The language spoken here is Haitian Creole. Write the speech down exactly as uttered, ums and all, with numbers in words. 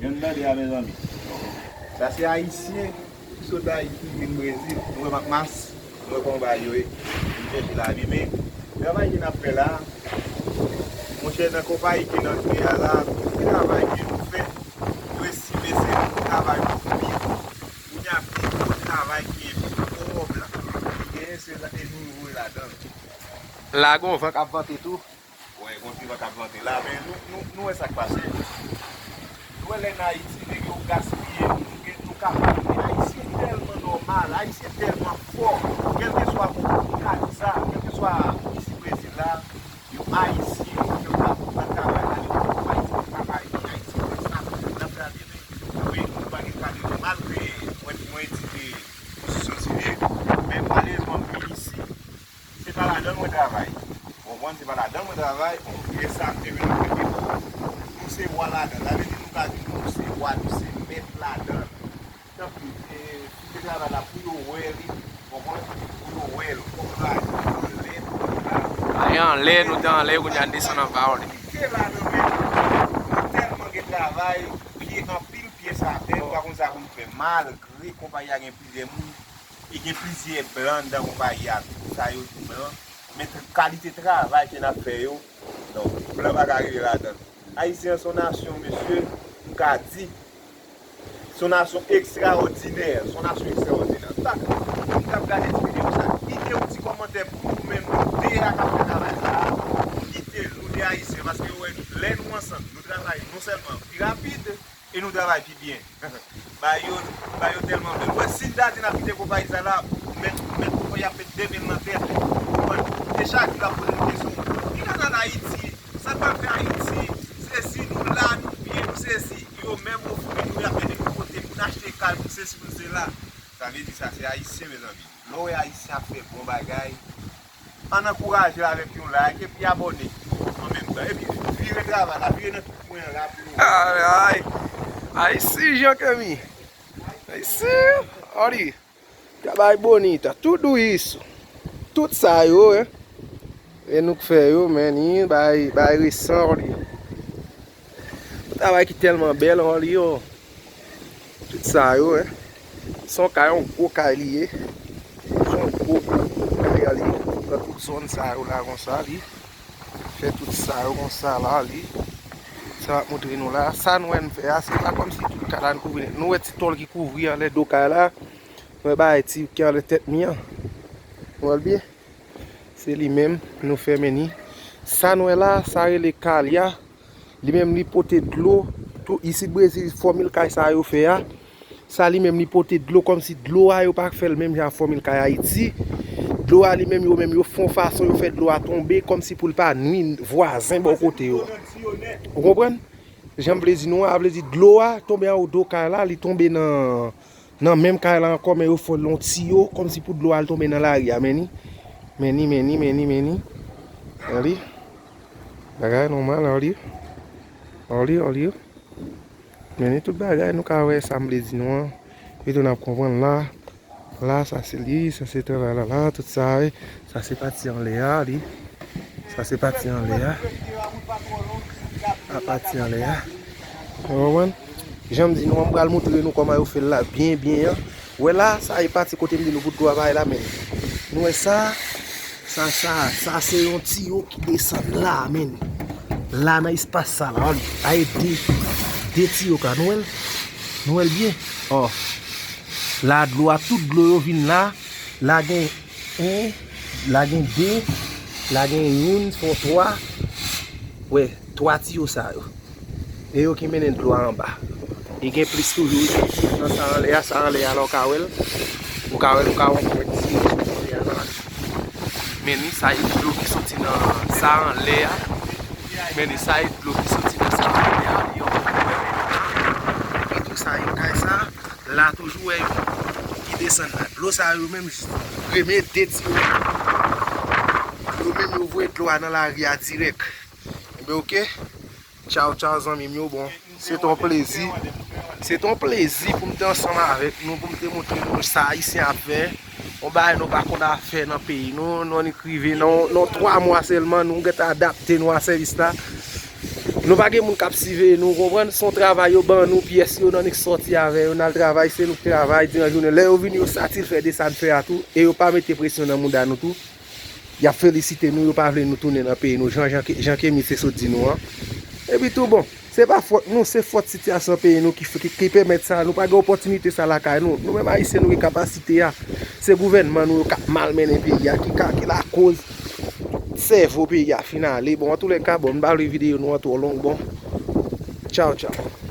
Jan n tande a, mezanmi. Sa se Ayisyen ki sot Ayiti vin Brezil. Nou wè Makmas, nou wè kòman bagay yo ye. Vin chèche lavi, men travay ke n ap fè la, monchè, nan konpayi ke n antre a la, tout travay ke nou fè, nou estime se travay pou pi gwo. Kounye a, pi gwo travay ki enpòtan, ki genyen, se la, e nou voye ladan l. La, gon van k ap vante tou. Wè, gon ti van k ap vante la, men nou, nou, nou wè sa k pase. Nou wè lè n Ayiti, nèg yo gaspiye, nou gen, nou ka pale. Ayisyen tèlman nòmal, Ayisyen tèlman fò. Kèlkeswa, m ka di sa, kèlkeswa isi Brezil la, yon Ayisyen, yo ka pran travay la, yo pran Ayisyen travay, Ayisyen fè sa, n ap gade, men, wi, nou pa gen kalite. Malgre mwen, mwen etidye Nasyonzini, men malerezman, m vin isi. Se pa ladan l mwen travay. Ou konprann? Se pa ladan l mwen travay. Bon, e sa m te vin ap fè. Nou se wa ladan l. Sa vle di nou ka di nou se wa, nou se mèt ladan l. Tanpri, e, si se travay la pou yo wè li, ou konprann? Pou yo wè l. Kòm lajan anlè, nou la. Lajan anlè, nou te anlè, kounye a n desann anba w li. Kite ladan men nou. Nou tèlman gen travay, pye, anpil pyès atè, nou pa konn sa pou nou fè. Malgre konpayi a gen plizyè moun, e gen plizyè blan anndan konpayi a tou, sa yo di blan. Men t-, kalite travay ke n ap fè yo, non, blan pa ka rive ladan l. Ayisyen an se yon nasyon, mesye, m ka di, se yon nasyon ekstraòdinè, se yon nasyon ekstraòdinè. Sa, moun k ap gade ti videyo sa, kite yon ti kòmantè pou nou menm, nou de a k ap fè travay sa a, kite nou de Ayisyen, paske yo wè lè nou ansanm, nou travay non sèlman pi rapid, e nou travay pi byen. Bagay yo, bagay yo tèlman bèl. Wè, si n ta di n ap kite konpayi sa la, mèt, mèt konpayi ap met de men l nan tèt. Konprann? E chak jou l ap poze nou kesyon. Ki ka nan Ayiti? Sa k pral fè Ayiti? Sesi, nou la, nou byen, nou sesi. Yo menm yo founi nou, y ap mete nou kote pou n achte kay, pou n sesi, pou n sela. Sa vle di sa se Ayisyen, mezanmi. Lè w wè Ayisyen ap fè bon bagay, ann ankouraje l avèk yon like epi abòne an menm tan. Epi vire travay la, vire nan tout kwen an la pou nou. Ay, ay. Ay, si, Jean Kemi. Ay, si. Oli. Travay bonita. Tout dou isso. Tout sa yo, hein. E nou k fè yo, men ni bay, bay resan, Oli. Yon travay ki tèlman bèl, Oli, yo. Tout sa yo, hein. Se yon kay, yon gwo kay li ye. Se yon gwo, gwo, gwo kay, Oli. Pran tout zòn sa yo la konsa, li. Fè tout sa yo konsa la, li. Sa m ap montre nou la. Sa nou wè n fè a, se pa kòmsi tout kay la n kouvri nèt. Nou wè ti tòl ki kouvri anlè do kay la. Nou wè bagay ti ki anlè tèt mi an. Nou wè l byen? Se li menm, nou fèmen ni. Sa n wè la, sa rele kalya. Li menm li pote dlo. Tou isit Brezil, fòmil kay sa yo fè a. Sa li menm li pote dlo kòmsi dlo a yo pa fè l menm jan ak fòmil kay Ayiti. Dlo a li menm yo menm yo fè yon fason yo fè dlo a tonbe kòmsi pou l pa nwi vwazen bò kote yo. Ou konprann? Jan m vle di nou an, a vle di dlo a tonbe anwo do kay la, li tonbe nan nan menm kay la ankò, men yo fè l yon tiyo, kòmsi pou dlo al tonbe nan lari a, men ni. Men ni, men ni, men ni, men ni. Oli. Bagay nòmal, Oli. Oli, Oli. Men ni tout bagay, nou ka wè sa m vle di nou an. Pito n ap konprann la. La, sa se li, sa se travay la, la, tout sa, wi. Sa se pati anlè a, li. Sa se pati anlè a. A pati anlè a. Ou konprann? Jan m di nou an, m pral montre nou kòman yo fè l la byen, byen an. Wè la, sa e pati kote m di nou pou dlo a bay la, men. Nou wè sa? Sa, sa, sa se yon tiyo ki desann la, men. La nan espas sa la, wè. A e de, de tiyo ka, nou wè l? Nou wè l byen? Ò. La dlo a, tout dlo yo vin la. La gen en, la gen de, la gen youn, fè twa. Wè, twa tiyo sa yo. E yo ki mennen dlo a anba. E gen plis toujou, wi. Nan sa anlè a, sa anlè a, la w ka wè l. Ou ka wè l, ou ka wè yon pwent tiyo anlè a la. Men ni sa e dlo ki soti nan sa anlè a. Men ni sa e dlo ki soti nan sa anlè a. Yo, epi tou sa yo kay sa. La toujou wè yo ki desann la. Dlo sa yo menm premye de tiyo. Yo menm yo voye dlo a nan lari a dirèk. Enben oke. Tchaw tchaw zanmi m yo. Bon, se t on plezi. Se t on plezi pou m te ansanm avèk nou, pou m te montre nou sa Ayisyen ap fè. On bagay nou pa konn ap fè nan peyi nou. Nou annik rive nan, nan twa mwa sèlman, nou gentan adapte nou a sèvis la. Nou pa gen moun k ap siveye nou, ou konprann? Se yon travay yo ban nou, pyès yo nan nou k sòti avè yo, n al travay, se nou k travay diran jounen. Lè yo vini, yo satisfè de sa n fè a tou, e yo pa mete presyon nan mouda nou tou. Y ap felisite nou, yo pa vle nou tounen nan peyi nou, jan, jan, ke- jan Kemi te sot di nou an. Epi tou bon, se pa fòt nou, se fòt sitiyasyon peyi nou ki, ki, ki pèmèt sa, nou pa gen opòtinite sa lakay nou. Nou menm Ayisyen, nou gen kapasite a. Se gouvènman nou yo k ap malmennen peyi a, ki ka, ki lakoz sèvo peyi a fin ale. Bon, antoulèka, bon, m pa vle videyo nou an twò long, bon. Tchaw, tchaw.